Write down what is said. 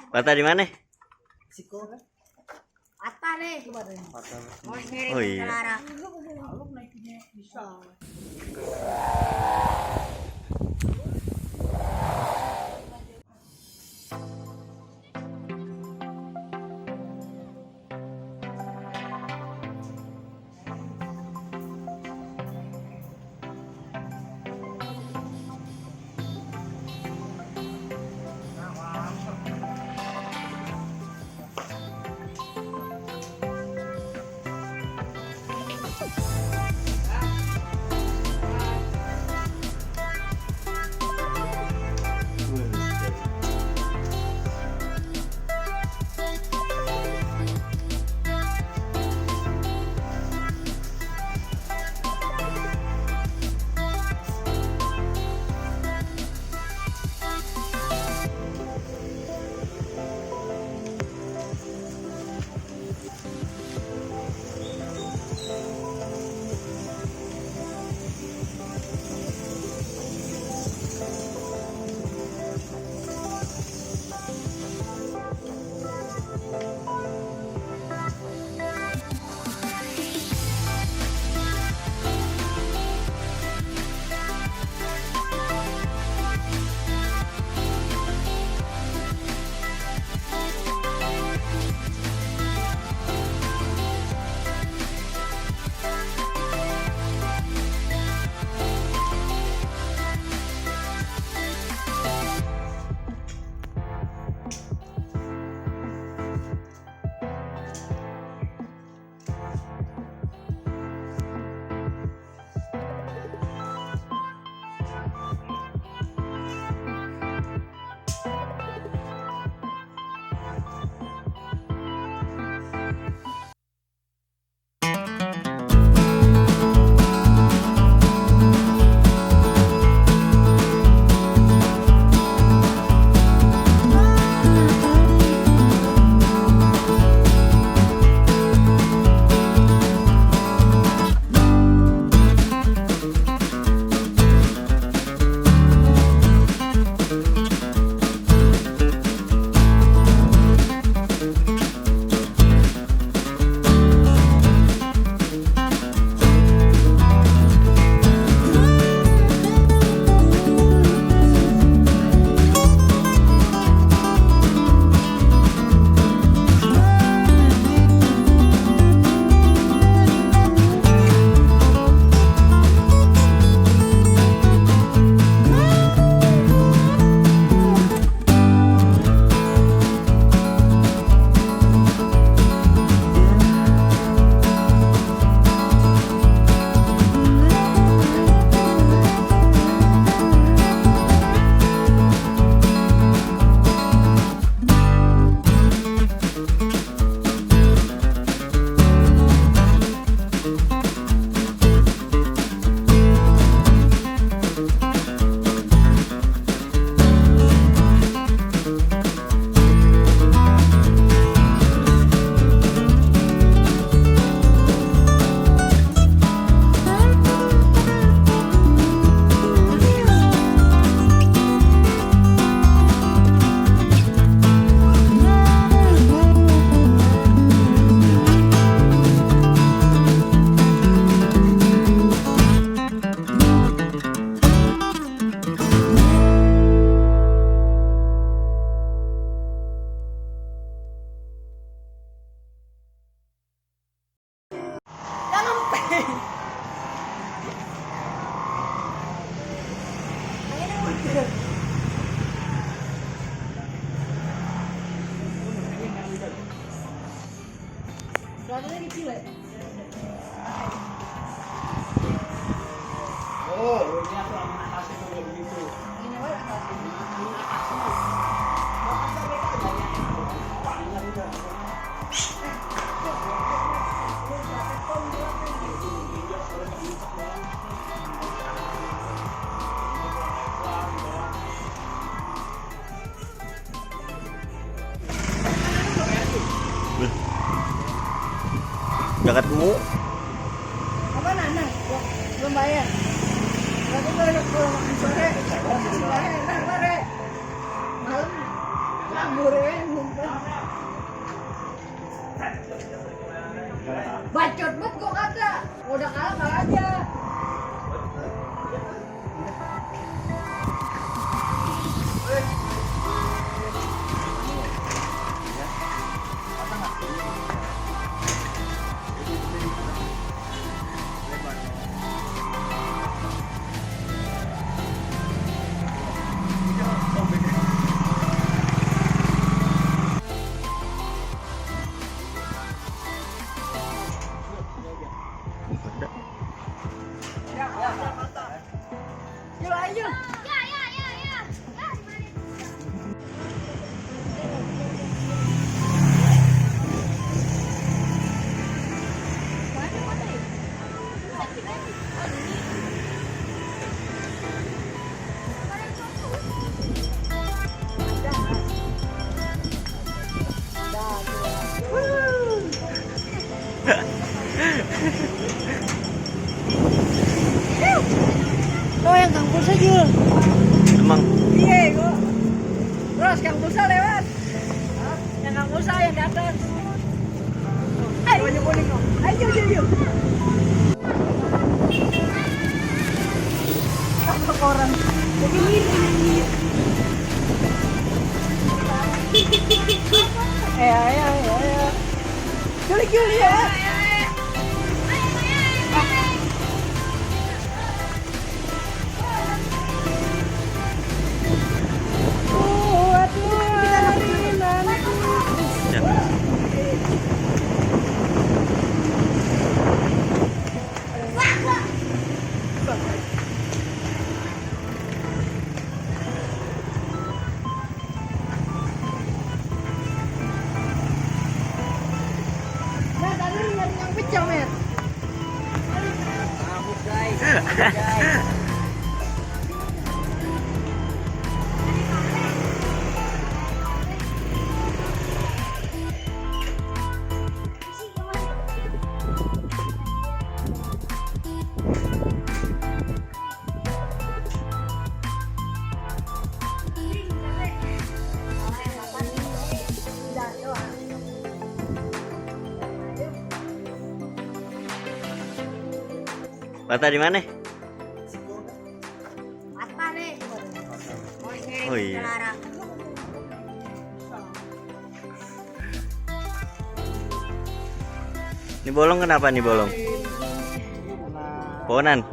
Patah di mana? Siko kan? Patah deh. Patah. Mau ngirim Oh, ke iya. Lara. Kalau naikinnya bisa. Suaranya kecil ya? Oh, ini aku mengatasi kalau begitu. Ini apa atasnya? Jangan ketemu. Apa nana? Belum bayar. Berarti kalau makan sore, makan sore enak bare. Malam kabur ya, ngumpet. Bacot banget kok kata. Udah kalah aja. Yuk ayo. Oh yang Kang Pulsa Jul. Emang Iya kok. Terus Kang Pulsa lewat. Yang Kang Pulsa yang di atas. Ayo boning dong. Ayo yuk. Sama orang. Jadi ini. Ayo. Juli ya. ya. Nah, tadi nyari yang pecah, Mer. Patah di mana? Patah deh. Oh iya. Ini bolong kenapa nih bolong? Pohonan.